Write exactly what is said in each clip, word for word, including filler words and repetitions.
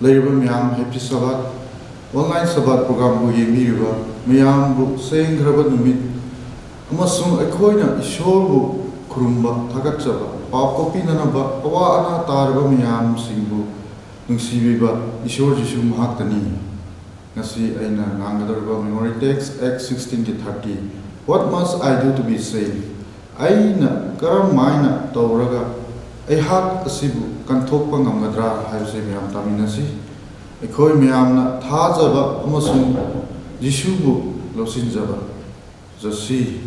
ꯂꯩꯔꯤꯕ ꯃꯌꯥꯝ, Happy Sabbath꯫ Online Sabbath programꯕꯨ ꯌꯦꯡꯕꯤꯔꯤꯕ ꯃꯌꯥꯝꯕꯨ ꯁꯦꯡꯈ꯭ꯔꯕ ꯅꯨꯃꯤꯠ ꯑꯃꯁꯨꯡ ꯑꯩꯈꯣꯏꯅ ꯏꯁꯣꯔꯕꯨ ꯈꯨꯔꯨꯝꯕ, ꯊꯥꯒꯠꯆꯕ, ꯄꯥꯞ ꯀꯣꯛꯄꯤꯅꯅꯕ ꯑꯋꯥ ꯑꯅꯥ ꯇꯥꯔꯕ ꯃꯌꯥꯝꯁꯤꯡꯕꯨ ꯅꯨꯡꯁꯤꯕꯤꯕ ꯏꯁꯣꯔ ꯖꯤꯁꯨ ꯃꯍꯥꯛꯇꯅꯤ꯫ ꯉꯁꯤ ꯑꯩꯅ ꯉꯥꯡꯒꯗꯧꯔꯤꯕ memory text, Acts sixteenꯒꯤ thirty, "What must I do to be saved?" ꯑꯩꯅ ꯀꯔꯝ ꯍꯥꯏꯅ ꯇꯧꯔꯒ ꯑꯩꯍꯥꯛ ꯑꯁꯤꯕꯨ ꯀꯟꯊꯣꯛꯄ ꯉꯝꯒꯗ꯭ꯔꯥ ꯍꯥꯏꯕꯁꯤ ꯃꯌꯥꯝ ꯇꯥꯃꯤꯟꯅꯁꯤ꯫ ꯑꯩꯈꯣꯏ ꯃꯌꯥꯝꯅ ꯊꯥꯖꯕ ꯑꯃꯁꯨꯡ ꯖꯤꯁꯨꯕꯨ ꯂꯧꯁꯤꯟꯖꯕ꯫ ꯖꯣꯁꯤ,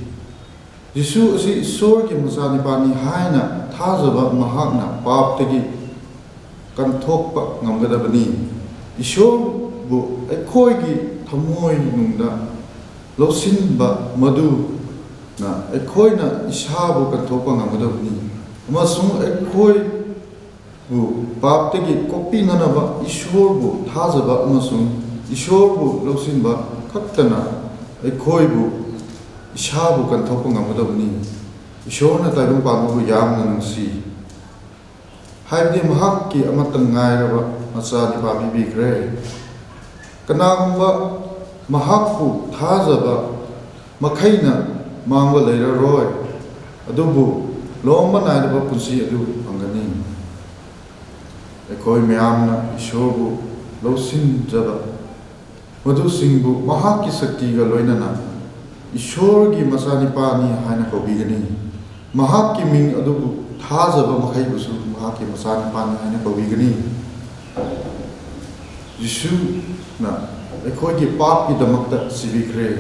ꯖꯤꯁꯨ ꯑꯁꯤ ꯏꯁꯣꯔꯒꯤ ꯃꯆꯥꯅꯤꯄꯥꯅꯤ ꯍꯥꯏꯅ ꯊꯥꯖꯕ ꯃꯍꯥꯛꯅ ꯄꯥꯞꯇꯒꯤ ꯀꯟꯊꯣꯛꯄ ꯉꯝꯒꯗꯕꯅꯤ꯫ ꯏꯁꯣꯔꯕꯨ ꯑꯩꯈꯣꯏꯒꯤ ꯊꯃꯣꯏꯅꯨꯡꯗ ꯂꯧꯁꯤꯟꯕ ꯃꯗꯨꯅ ꯑꯩꯈꯣꯏꯅ ꯏꯁꯥꯕꯨ ꯀꯟꯊꯣꯛꯄ ꯉꯝꯒꯗꯕꯅꯤ ꯑꯃꯁꯨꯡ ꯑꯩꯈꯣꯏꯕꯨ ꯄꯥꯞꯇꯒꯤ ꯀꯣꯛꯄꯤꯅꯅꯕ ꯏꯁꯣꯔꯕꯨ ꯊꯥꯖꯕ ꯑꯃꯁꯨꯡ ꯏꯁꯣꯔꯕꯨ ꯂꯧꯁꯤꯟꯕ ꯈꯛꯇꯅ ꯑꯩꯈꯣꯏꯕꯨ ꯏꯁꯥꯕꯨ ꯀꯟꯊꯣꯛꯄ ꯉꯝꯒꯗꯕꯅꯤ꯫ ꯏꯁꯣꯔꯅ ꯇꯥꯏꯕꯪ ꯄꯥꯟꯕꯕꯨ ꯌꯥꯝꯅ ꯅꯨꯡꯁꯤ꯫ ꯍꯥꯏꯕꯗꯤ ꯃꯍꯥꯛꯀꯤ ꯑꯃꯠꯇ ꯉꯥꯏꯔꯕ ꯃꯆꯥꯅꯤꯄꯥ ꯄꯤꯕꯤꯈ꯭ꯔꯦ꯫ ꯀꯅꯥꯒꯨꯝꯕ ꯃꯍꯥꯛꯄꯨ ꯊꯥꯖꯕ ꯃꯈꯩꯅ ꯃꯥꯡꯕ ꯂꯩꯔꯔꯣꯏ, ꯑꯗꯨꯕꯨ ꯂꯣꯝꯕ ꯅꯥꯏꯗꯕ ꯄꯨꯟꯁꯤ ꯑꯗꯨ ꯐꯪꯒꯅꯤ꯫ ꯑꯩꯈꯣꯏ ꯃꯌꯥꯝꯅ ꯏꯁꯣꯔꯕꯨ ꯂꯧꯁꯤꯟꯖꯕ ꯃꯗꯨꯁꯤꯡꯕꯨ ꯃꯍꯥꯛꯀꯤ ꯁꯛꯇꯤꯒ ꯂꯣꯏꯅꯅ ꯏꯁꯣꯔꯒꯤ ꯃꯆꯥꯅꯤꯄꯥꯅꯤ ꯍꯥꯏꯅ ꯀꯧꯕꯤꯒꯅꯤ꯫ ꯃꯍꯥꯛꯀꯤ ꯃꯤꯡ ꯑꯗꯨꯕꯨ ꯊꯥꯖꯕ ꯃꯈꯩꯕꯨꯁꯨ ꯃꯍꯥꯛꯀꯤ ꯃꯆꯥꯅꯤꯄꯥꯅꯤ ꯍꯥꯏꯅ ꯀꯧꯕꯤꯒꯅꯤ꯫ ꯖꯤꯁꯨꯅ ꯑꯩꯈꯣꯏꯒꯤ ꯄꯥꯞꯀꯤꯗꯃꯛꯇ ꯁꯤꯕꯤꯈ꯭ꯔꯦ꯫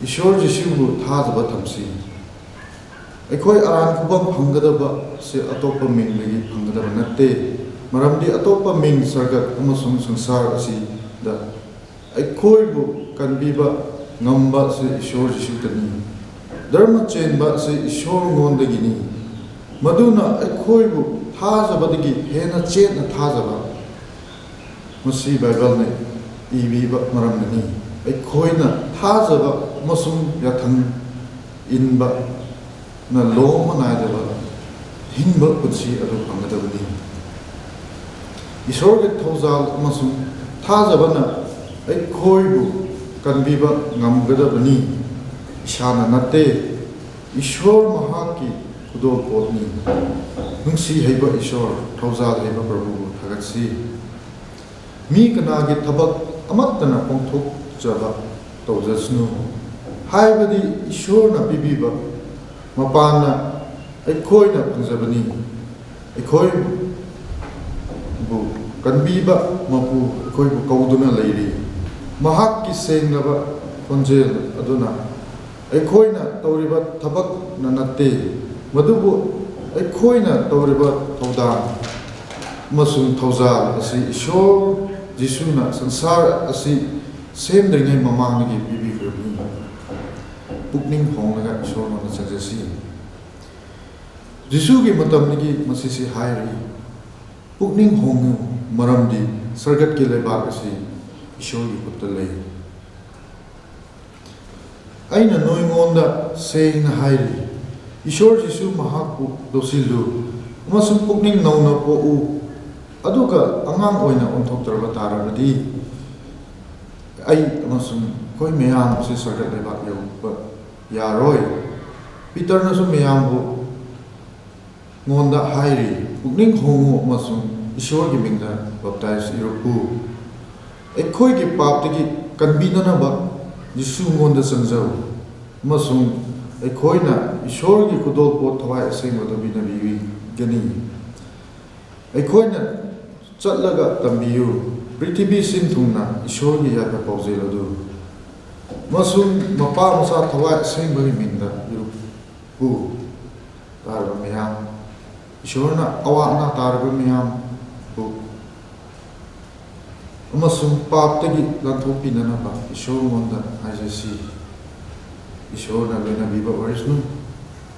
ꯏꯁꯣꯔ ꯖꯤꯁꯨꯕꯨ ꯊꯥꯖꯕ ꯊꯝꯁꯤ꯫ ꯑꯩꯈꯣꯏ ꯑꯔꯥꯟ ꯈꯨꯕꯝ ꯐꯪꯒꯗꯕ ꯑꯁꯤ ꯑꯇꯣꯞꯄ ꯃꯤꯡꯗꯒꯤ ꯐꯪꯒꯗꯕ ꯅꯠꯇꯦ, ꯃꯔꯝꯗꯤ ꯑꯇꯣꯞꯄ ꯃꯤꯡ ꯁꯔꯒꯠ ꯑꯃꯁꯨꯡ ꯁꯪꯁꯥꯔ ꯑꯁꯤꯗ ꯑꯩꯈꯣꯏꯕꯨ ꯀꯟꯕꯤꯕ ꯉꯝꯕ ꯑꯁꯤ ꯏꯁꯣꯔ ꯖꯤꯁꯨꯇꯅꯤ꯫ ꯙꯔꯃ ꯆꯦꯟꯕ ꯑꯁꯤ ꯏꯁꯣꯔꯉꯣꯟꯗꯒꯤꯅꯤ꯫ ꯃꯗꯨꯅ ꯑꯩꯈꯣꯏꯕꯨ ꯊꯥꯖꯕꯗꯒꯤ ꯍꯦꯟꯅ ꯆꯦꯠꯅ ꯊꯥꯖꯕ꯫ ꯃꯁꯤ ꯕꯥꯏꯕꯜꯅ ꯏꯕꯤꯕ ꯃꯔꯝꯅꯅꯤ꯫ ꯑꯩꯈꯣꯏꯅ ꯊꯥꯖꯕ ꯑꯃꯁꯨꯡ ꯌꯥꯊꯪ ꯏꯟꯕꯅ ꯂꯣꯝꯕ ꯅꯥꯏꯗꯕ ꯍꯤꯡꯕ ꯄꯨꯟꯁꯤ ꯑꯗꯨ ꯐꯪꯒꯗꯕꯅꯤ꯫ ꯏꯁꯣꯔꯒꯤ ꯊꯧꯖꯥꯜ ꯑꯃꯁꯨꯡ ꯊꯥꯖꯕꯅ ꯑꯩꯈꯣꯏꯕꯨ ꯀꯟꯕꯤꯕ ꯉꯝꯒꯗꯕꯅꯤ꯫ ꯏꯁꯥꯅ ꯅꯠꯇꯦ, ꯏꯁꯣꯔ ꯃꯍꯥꯛꯀꯤ ꯈꯨꯗꯣꯜꯄꯣꯠꯅꯤ꯫ ꯅꯨꯡꯁꯤ ꯍꯩꯕ ꯏꯁꯣꯔ, ꯊꯧꯖꯥꯜ ꯍꯩꯕ ꯄ꯭ꯔꯚꯨꯕꯨ ꯊꯥꯒꯠꯁꯤ꯫ ꯃꯤ ꯀꯅꯥꯒꯤ ꯊꯕꯛ ꯑꯃꯠꯇꯅ ꯄꯥꯡꯊꯣꯛꯆꯕ ꯇꯧꯖꯁꯅꯨ, ꯍꯥꯏꯕꯗꯤ ꯏꯁꯣꯔꯅ ꯄꯤꯕꯤꯕ ꯃꯄꯥꯟꯅ ꯑꯩꯈꯣꯏꯅ ꯐꯪꯖꯕꯅꯤ꯫ ꯑꯩꯈꯣꯏꯕꯨ ꯀꯟꯕꯤꯕ ꯃꯄꯨ ꯑꯩꯈꯣꯏꯕꯨ ꯀꯧꯗꯨꯅ ꯂꯩꯔꯤ꯫ ꯃꯍꯥꯛꯀꯤ ꯁꯦꯡꯂꯕ ꯈꯣꯟꯖꯦꯜ ꯑꯗꯨꯅ ꯑꯩꯈꯣꯏꯅ ꯇꯧꯔꯤꯕ ꯊꯕꯛꯅ ꯅꯠꯇꯦ, ꯃꯗꯨꯕꯨ ꯑꯩꯈꯣꯏꯅ ꯇꯧꯔꯤꯕ ꯊꯧꯗꯥꯡ ꯑꯃꯁꯨꯡ ꯊꯧꯖꯥꯜ ꯑꯁꯤ ꯏꯁꯣꯔ ꯖꯤꯁꯨꯅ ꯁꯪꯁꯥꯔ ꯑꯁꯤ ꯁꯦꯝꯗ꯭ꯔꯤꯉꯩ ꯃꯃꯥꯡꯗꯒꯤ ꯄꯤꯕꯤꯈ꯭ꯔꯕꯅꯤ꯫ ꯄꯨꯛꯅꯤꯡ ꯍꯣꯡꯂꯒ ꯏꯁꯣꯔ ꯃꯅꯥꯛꯇ ꯆꯠꯆꯁꯤ꯫ ꯖꯤꯁꯨꯒꯤ ꯃꯇꯝꯗꯒꯤ ꯃꯁꯤꯁꯤ ꯍꯥꯏꯔꯤ, "ꯄꯨꯛꯅꯤꯡ ꯍꯣꯡꯉꯨ, ꯃꯔꯝꯗꯤ ꯁꯔꯒꯠꯀꯤ ꯂꯩꯕꯥꯛ ꯑꯁꯤ ꯏꯁꯣꯔꯒꯤ ꯈꯨꯠꯇ ꯂꯩ"꯫ ꯑꯩꯅ ꯅꯣꯏꯉꯣꯟꯗ ꯁꯦꯡꯅ ꯍꯥꯏꯔꯤ, ꯏꯁꯣꯔ ꯖꯤꯁꯨ ꯃꯍꯥꯛꯄꯨ ꯂꯧꯁꯤꯜꯂꯨ ꯑꯃꯁꯨꯡ ꯄꯨꯛꯅꯤꯡ ꯅꯧꯅ ꯄꯣꯛꯎ, ꯑꯗꯨꯒ ꯑꯉꯥꯡ ꯑꯣꯏꯅ ꯑꯣꯟꯊꯣꯛꯇ꯭ꯔꯕ ꯇꯥꯔꯕꯗꯤ, ꯑꯩ ꯑꯃꯁꯨꯡ ꯑꯩꯈꯣꯏ ꯃꯌꯥꯝ ꯑꯁꯤ ꯁꯔꯒꯠ ꯂꯩꯕꯥꯛ ꯌꯧꯕ ꯌꯥꯔꯣꯏ꯫ ꯄꯤꯇꯔꯅꯁꯨ ꯃꯌꯥꯝꯕꯨ ꯉꯣꯟꯗ ꯍꯥꯏꯔꯤ, "ꯄꯨꯛꯅꯤꯡ ꯍꯣꯡꯉꯨ ꯑꯃꯁꯨꯡ ꯏꯁꯣꯔꯒꯤ ꯃꯤꯡꯗ ꯕꯞꯇꯥꯏꯖ ꯏꯔꯛꯎ"꯫ ꯑꯩꯈꯣꯏꯒꯤ ꯄꯥꯞꯇꯒꯤ ꯀꯟꯕꯤꯅꯅꯕ ꯖꯤꯁꯨ ꯉꯣꯟꯗ ꯆꯪꯖꯧ, ꯑꯃꯁꯨꯡ ꯑꯩꯈꯣꯏꯅ ꯏꯁꯣꯔꯒꯤ ꯈꯨꯗꯣꯜꯄꯣꯠ ꯊꯋꯥꯏ ꯑꯁꯦꯡꯕꯗꯨ ꯃꯤꯅ ꯄꯤꯕꯤꯒꯅꯤ꯫ ꯑꯩꯈꯣꯏꯅ ꯆꯠꯂꯒ ꯇꯝꯕꯤꯌꯨ, ꯄ꯭ꯔꯤꯊꯤꯕꯤ ꯁꯤꯟ ꯊꯨꯡꯅ ꯏꯁꯣꯔꯒꯤ ꯌꯥꯏꯐ ꯄꯥꯎꯖꯦꯜ ꯑꯗꯨ, ꯑꯃꯁꯨꯡ ꯃꯄꯥ ꯃꯆꯥ ꯊꯋꯥꯏ ꯑꯁꯦꯡꯕꯒꯤ ꯃꯤꯡꯗ ꯏꯔꯨꯞꯄꯨ꯫ ꯇꯥꯔꯕ ꯃꯌꯥꯝ, ꯏꯁꯣꯔꯅ ꯑꯋꯥ ꯑꯅꯥ ꯇꯥꯔꯕ ꯃꯌꯥꯝꯕꯨ ꯑꯃꯁꯨꯡ ꯄꯥꯞꯇꯒꯤ ꯂꯥꯟꯊꯣꯛꯄꯤꯅꯅꯕ ꯏꯁꯣꯔꯉꯣꯟꯗ ꯍꯥꯏꯖꯁꯤ꯫ ꯏꯁꯣꯔꯅ ꯂꯣꯏꯅꯕꯤꯕ ꯑꯣꯏꯔꯁꯅꯨ꯫